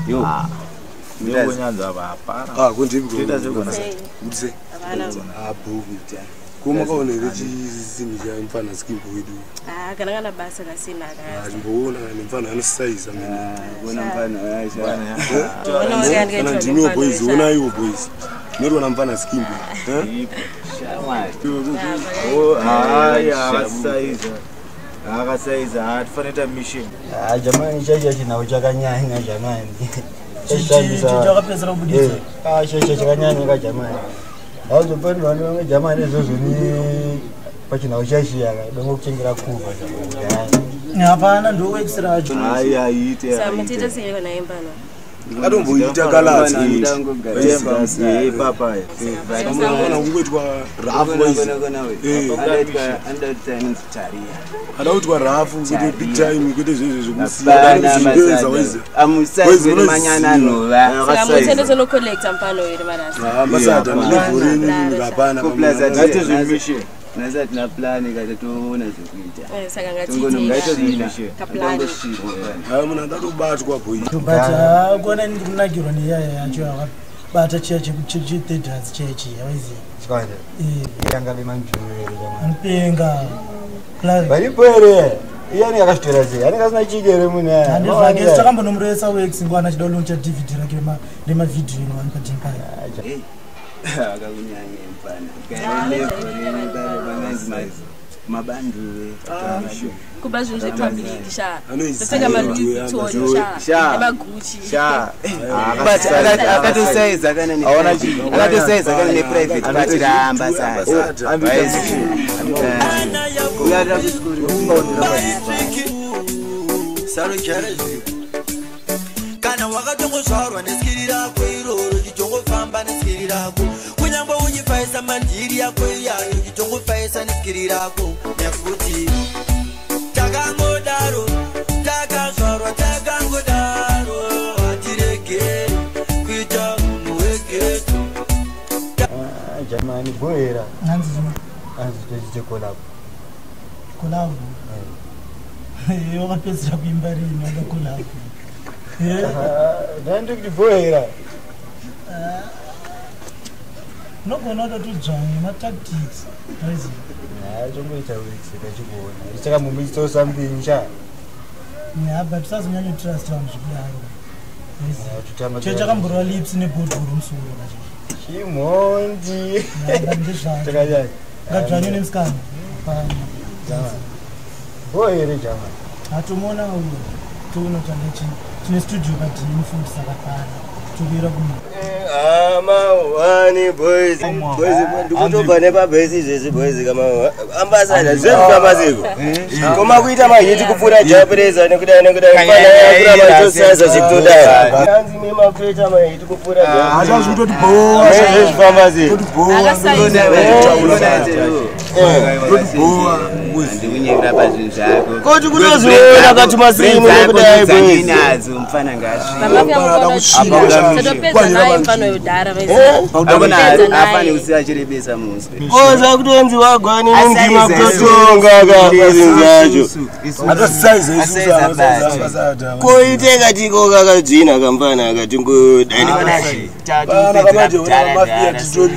Yo. Ndonyanza apa. Ah, kundipi. Ndise. Ah, buku. Kuma kaona here chisinhu chamufana skimbo wedu. Ah, kana kana basa kasina ka. Ndimboona nemufana anosaiza mina. Bona mfana aisha. Kana ndimiwo boys, ona iwo boys. Noriona mufana skimbo. Eh? Oh, haya akasaiza. Akasaiza, hatifanira mission. Ah, jamani chacho chinhau chakanyanya jamani. Chakapedzera kubudisa. Ah, chacho chakanyanya ka jamani. Hauzopani vanhu vange jamani izvozvo ni pachinhau chachiya dongo kuchengera kuva jamani. Hapana ndoworks racho. Haya aite. Saka mutiita sei kana imbano? Atomboita kalatsi. Ipapa. Kana kungoitwa rafu boys. Ada kuitwa rafu kuti big time kwete zvezvo zvekusiya. Waizi. Amusaizi manyana nova. Saka mutiende no collector mpano here marasa. Ambassador ndine hapana. Ngati zvemission. Nasa tina plani kati toona zvekuita. Saka ngatiite kaplani. Hayi munhu andatobatwa boy. But kuona ini ndikunakirwa neyaya yacho yakabata chiya chethird house chiya chiya waiziya. Chikwande. Yanga manjuru jamani. Anopenga. Varipo here? Iye anenge akazvitora sei? Anenge asina chiki here munhu aya? Handizvake takambonomuresa works nguva achida kulauncha DVD rake remavhidhiyo inowanikwa Dimpire. Akakunyanya mfana. Mabanduwe. Kuba zvinhu zvepublic sha. Topfeka maLouis Vuitton sha. NemaGucci. Sha. But akatosaiza kana ne. Akatosaiza kana ne private party raambassador. Uyada Kana wakatongozvarwa neskiri rako iroro chitongofamba neskiri rako kunyangwe uchifaisa mandiri yako iyayo chitongofayisa neskiri rako nekuti takangodaro takazvarwa takangodaro hatiregeri kuita munhu wegeto. Jamani boera. Hanzi zvino. Hanzi tochite collab. Collab. Wakapedzera kuimba rini wada collab. Ndandi kuti boera. Unogona kutodzvanya matactics. Waiziya. Chongoita weeks kachikuona. Chakamumbiso something cha. Yeah, but usazonyanya trust vanhu zvekudaro. Waiziya. Chakamborova lips nebhodhoro musoro kacho. Chimhondi. Ndezvazvo. Chakanyanya. Ngadzvanywe nemusikana. Hapana. Bohere jamani. Hatomuona uyo. Toona kuti ane tine studio padini futi saka pana. Tobira kuma. Amawani boys. Boys ndikutobva nepabhesi izvezvi boys kama ambassador zvezvifamba seko. Koma kuita mahiti kupfuura Japreza nekudai nekudai fana yakura matosasa zvekutodai. Hanzi mema kuita mahiti kupfuura Japreza. Achazvitoti bhowa. Zvezvifamba seko. Akasaiza. Toti bhowa. Ndikunyengera pazvinhu zvako. Koti kutozoona katumasini nekudai boys. Nadzo mfana ngasvi. Tatopedza naye mfano yodhara vaiziya. Afane kusiya chirebesa muswe. Oza kutonzi wagwani ndima kutotonga ka pazvinhu zvacho. Akasaiza isusu ambassador. Koite katiko kakadzvina kamfana akatingodai. Pana kamanje ona mafia titori.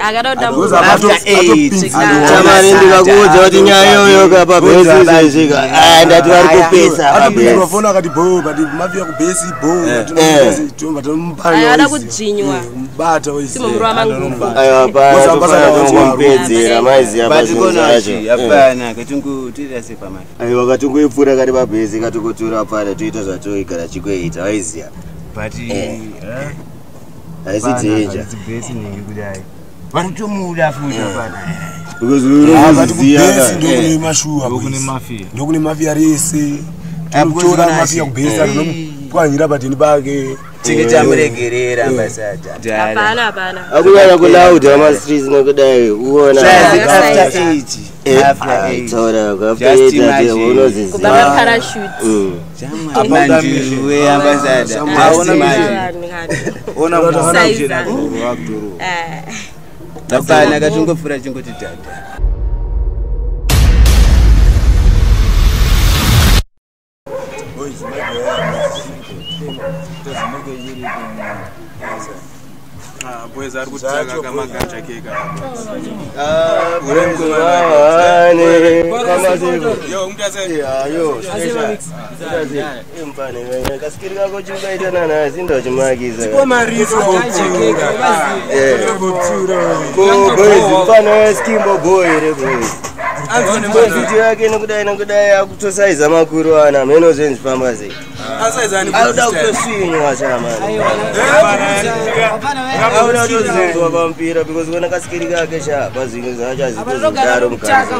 Akada Chamani ndikakuudza kuti nyaya iyoyo kapabhesi izvezvi ka. Ah, ndati vari kupesa Atopinzwa pabhesi. foni akati bho but mafia kubhesi bho. Akada kudzvinywa. Mubata waiziya. Simomurova mangufu. Aiwa pana tofanira maiziya But pazvinhu kona zvacho. hapana katingotoita sepamari. Aiwa katingoipfuura kari pabhesi katingotora pana toita zvatoigara chikuita waiziya. But Haisi danger. Bhesi ningi kudai. Vanotomuda futi hapana. Because Ah, but unoziya kubhesi ka. ndokune mashuwa. Ndokune boys. mafia. Ndokune mafia rese. Ah, Tinotora because mafia kubhesi anomupwanyira padheni pake. Tinge tamuregerera ambassador. Hapana hapana. Akunyanya kulauda mastreets nekudai uona. After 8. After 8. Taura after Just eight imagine. Kubva unoziziya. maparachute. Mandiwe ambassador. Just imagine. Ona Saiza. mwana Eh. Hapana katingopfuura chingoti dhadha. Boys, Boys ari kutanga kamaganja keka. Yo, kasikiri kako chimkaita nana zinda chimakiza. Ko boys mfana skimbo boy re boys. Video yake nokudai nokudai akutosaiza makuru ana meno zenzifamba sei. Auda kutoswinywa chama. Auda kutozenzwa pampira because kona kasikiri kake sha pazvinhu zvacho azitozodaro mukati.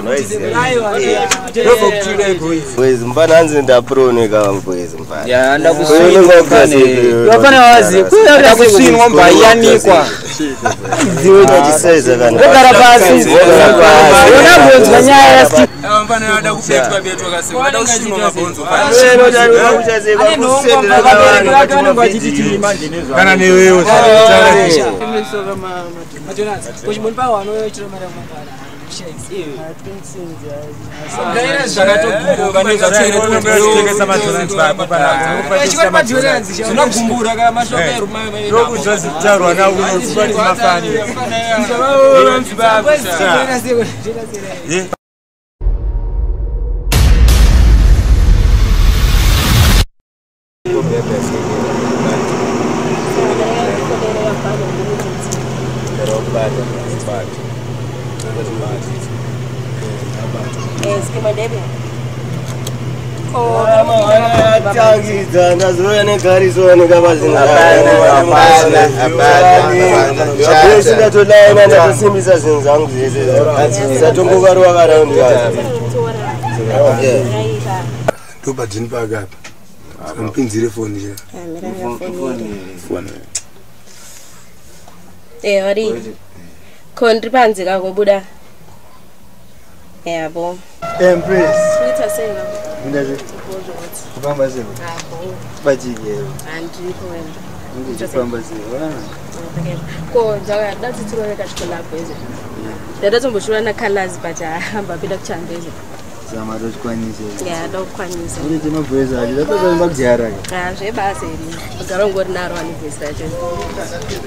Boys mfana hanzi ndaprone boys mfana. Ya ndakuswinwa ndakuswinwa mbayanikwa. Ndiwe ndachisaiza kana. Ndogara pasi. Unabvunzwa nyaya ya mfana ada kubetwa betwa kasema ada kuswinwa mabhonzo. Kana newewo Tangidza ndazouya negarisoni kavazinaaesi ndatolaina ndatosimbisa zvinhu zvangu zvese satongovaruwa varaundi ndopadhini pakapa samupinzire foni vari ko ndiri panze kakobuda yabo Empress. Kuita sei Ndazve. Kufamba sei? Pachike. Handiko wena. Ndikufamba sei? Ko dzakada titirore kachikolabho izvo. Ndadatomboshura nacolors but ahamba pida kuchando izvo. Zama tochikwanisa. Ya ndokukwanisa. Uri timabvoice acho ndatozoimba kudyara ke. Ah zvebasa iri. Ugara ungori naro ane voice racho.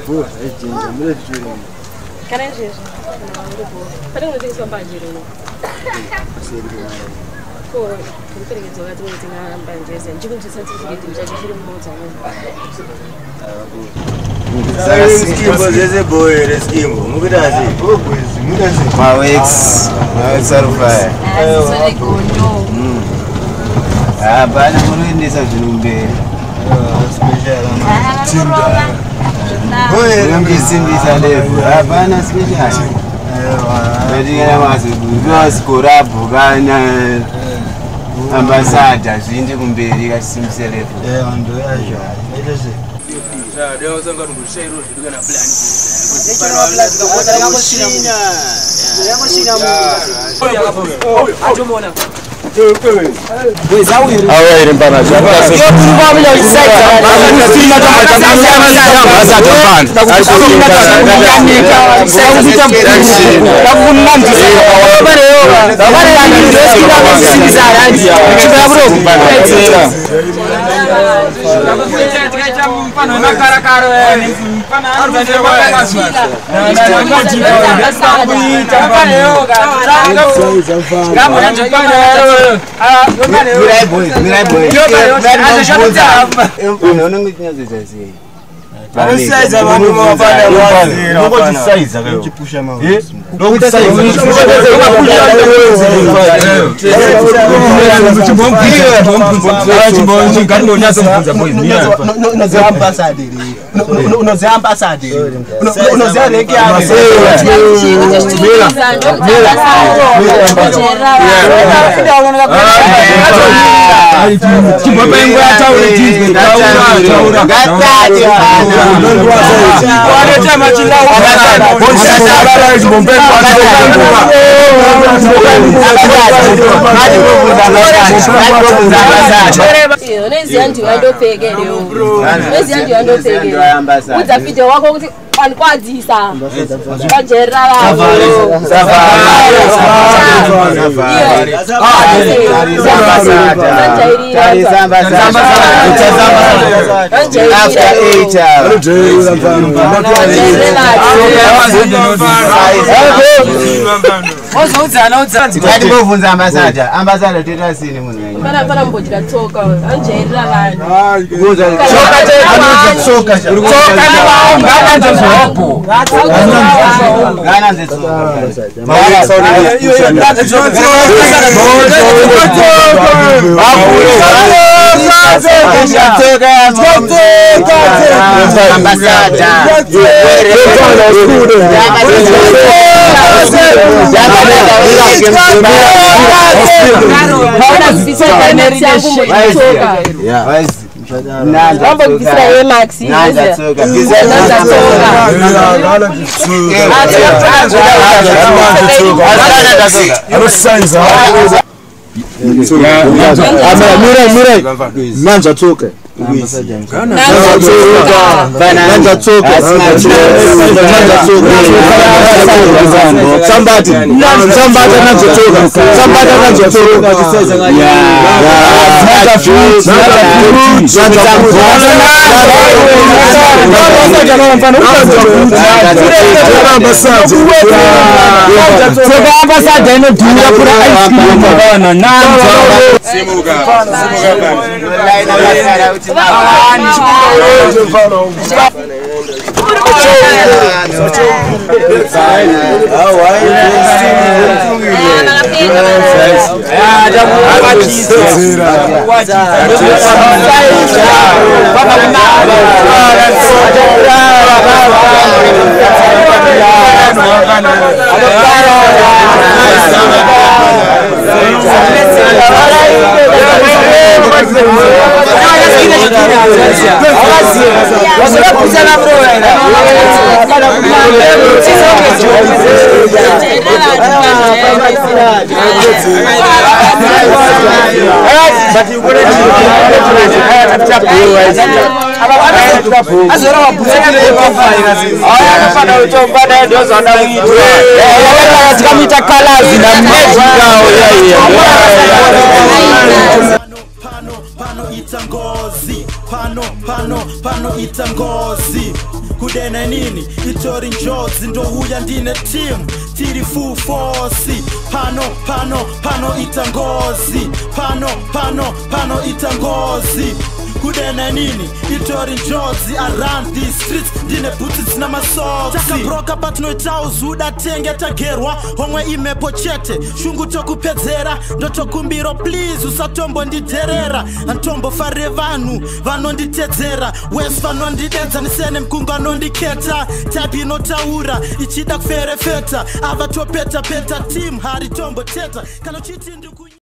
Bo, ejinja mure tichuri. Kana izvezvi. Pane kunotengeswa mbanje rino. Ko ndiperekedza wakati unotenga mbanje ze ndichikunzwisa certificate chacho chiri mumota. Skimbo zvese boy here skimbo mukuita sei? Mawex arufaya. Hapana munoendesa zvinhu mberi. Munongisimbisa level. Hapana special. Vatingana mazikorabho kana ambassador zviinde kumberi kachisimbise level. Unoziva ndiwandopfeke leo. Unoziva ndiwandopfeke. Udza video wako kuti Vanikwadzisa. Vajerera vanhu. Ngatimbobvunza ambassador. Ambassador toita sini munhu wenyu. Pana mbodya tsoka. Anojairira vanhu. Tsoka Nanza tsoka. Nanza tsoka. Somebody. Somebody nanza tsoka. Somebody nanza tsoka. Pano ita ngozi, pano pano pano ita ngozi. Kudena nini itori njodzi, ndouya ndine team tiri full force. Pano pano pano ita ngozi, pano pano pano ita ngozi. Kudena nini itori njodzi, around these streets ndine boots dzina masocks. Takabroka patinoita uzuda tenge tagerwa homwe imepo chete shungu tokupedzera ndotokumbiro please usatombondidherera antombofarire vanhu vanonditedzera wes vanondidedza nisene mukungu anondiketa type inotaura ichida kuferefeta ava topetapeta team haritomboteta kana uchiti ndiku